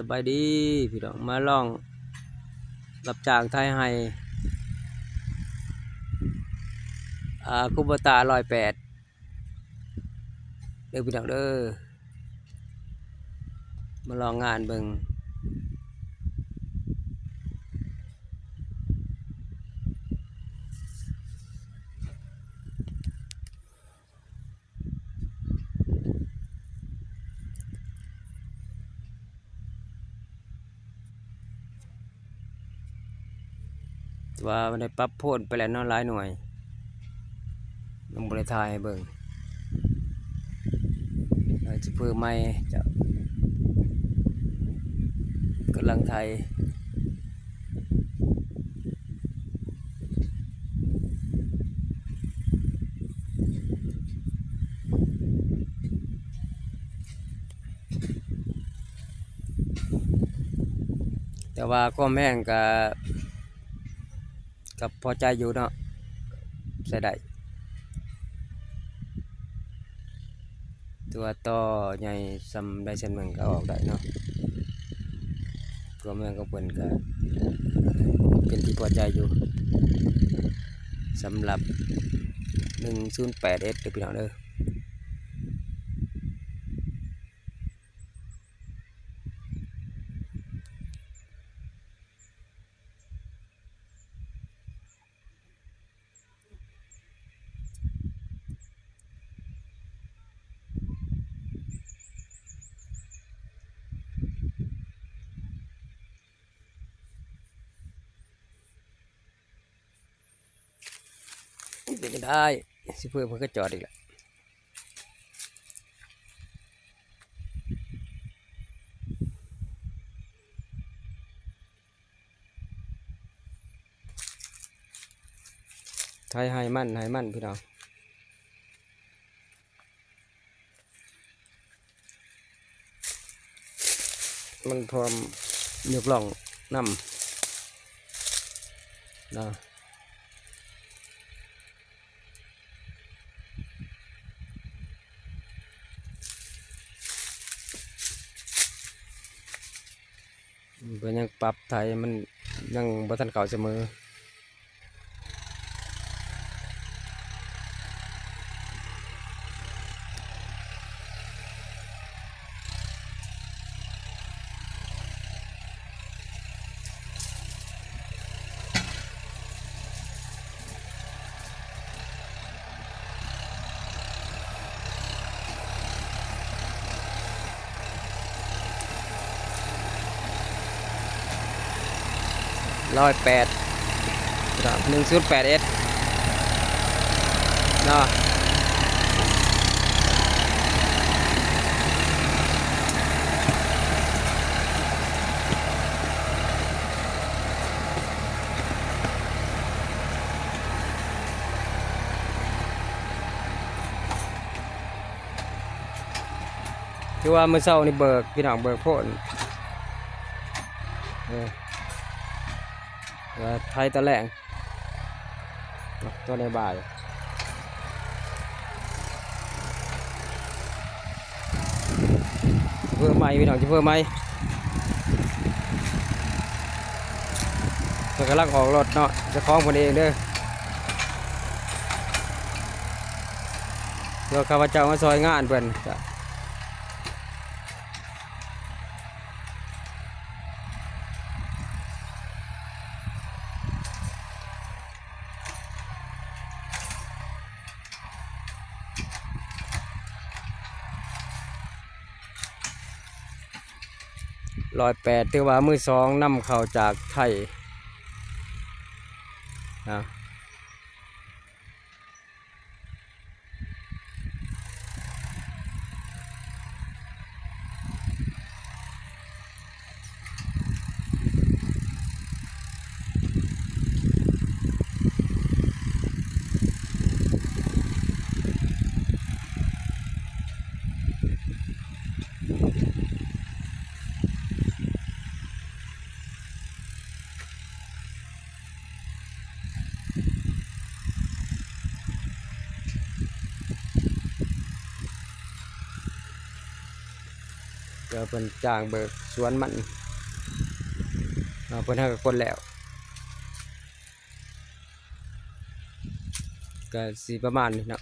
ສະບາຍດີພີ່ນ້ອງ ມາລອງຮັບຈ້າງໄຖໄຮ່ ອາ ຄູໂບຕ້າຮ້ອຍແປດ ເດີພີ່ນ້ອງເດີ ມາລອງງານເບິ່ງ. ແຕ່ວ່າມັນໄດ້ປັບໂພນໄປແລ້ວເນາະ ຫຼາຍໜ່ວຍ ຍັງບໍ່ໄດ້ຖ່າຍໃຫ້ເບິ່ງ ເອີ ຊິເພີ່ມໃໝ່ ເຈົ້າ ກຳລັງໄຖ. ແຕ່ວ່າຄວາມແຮງກະ ກໍພໍໃຈຢູ່ເນາະ ໃຊ້ໄດ້. ຕົວຕໍ່ໃຫຍ່ສ່ຳໃດສ່ຳໜຶ່ງກໍອອກໄດ້ເນາະ ຕົວເມືອງຂອງເພິ່ນກໍເປັນທີ່ພໍໃຈຢູ່ ສຳລັບໜຶ່ງສູນແປດເອັດເດີພີ່ນ້ອງເດີ. ເປັນຈັ່ງໃດ ຊິເພີ່ມເພິ່ນກໍຈອດອີກແຫຼະ. ໄຖໄຮ່ມັນ ໄຮ່ມັນ ພີ່ນ້ອງ ມັນພ້ອມຍົກລ່ອງນຳເນາະ. ເພິ່ນຍັງປັບໄຖ ມັນຍັງບໍ່ທັນເຂົ້າສະເໝີ. ຮ້ອຍແປດ ໜຶ່ງສູນແປດເອັດເນາະ. ຄືວ່າມື້ເຊົ້ານີ້ເບີກ ພີ່ນ້ອງ ເບີກໂພນ ເອີ ວ່າໄຖຕອນແລງ ຕອນໃນບ່າຍ ຊິເພີ່ມໃໝ່ ພີ່ນ້ອງ ຊິເພີ່ມໃໝ່. ເພິ່ນກຳລັງອອກລົດເນາະ ເຈົ້າຂອງເພິ່ນເອງເດີ ເພື່ອຂ້າພະເຈົ້າມາຊ່ອຍງານເພິ່ນ. ຮ້ອຍແປດ ຖືວ່າມືສອງນຳເຂົ້າຈາກໄທນະ. ເ ແຕ່ວ່າເພິ່ນຈ້າງເບີກສວນມັນເນາະ ເພິ່ນຫາກໍຄົນແລ້ວ ກໍຊິປະມານນີ້ເນາະ.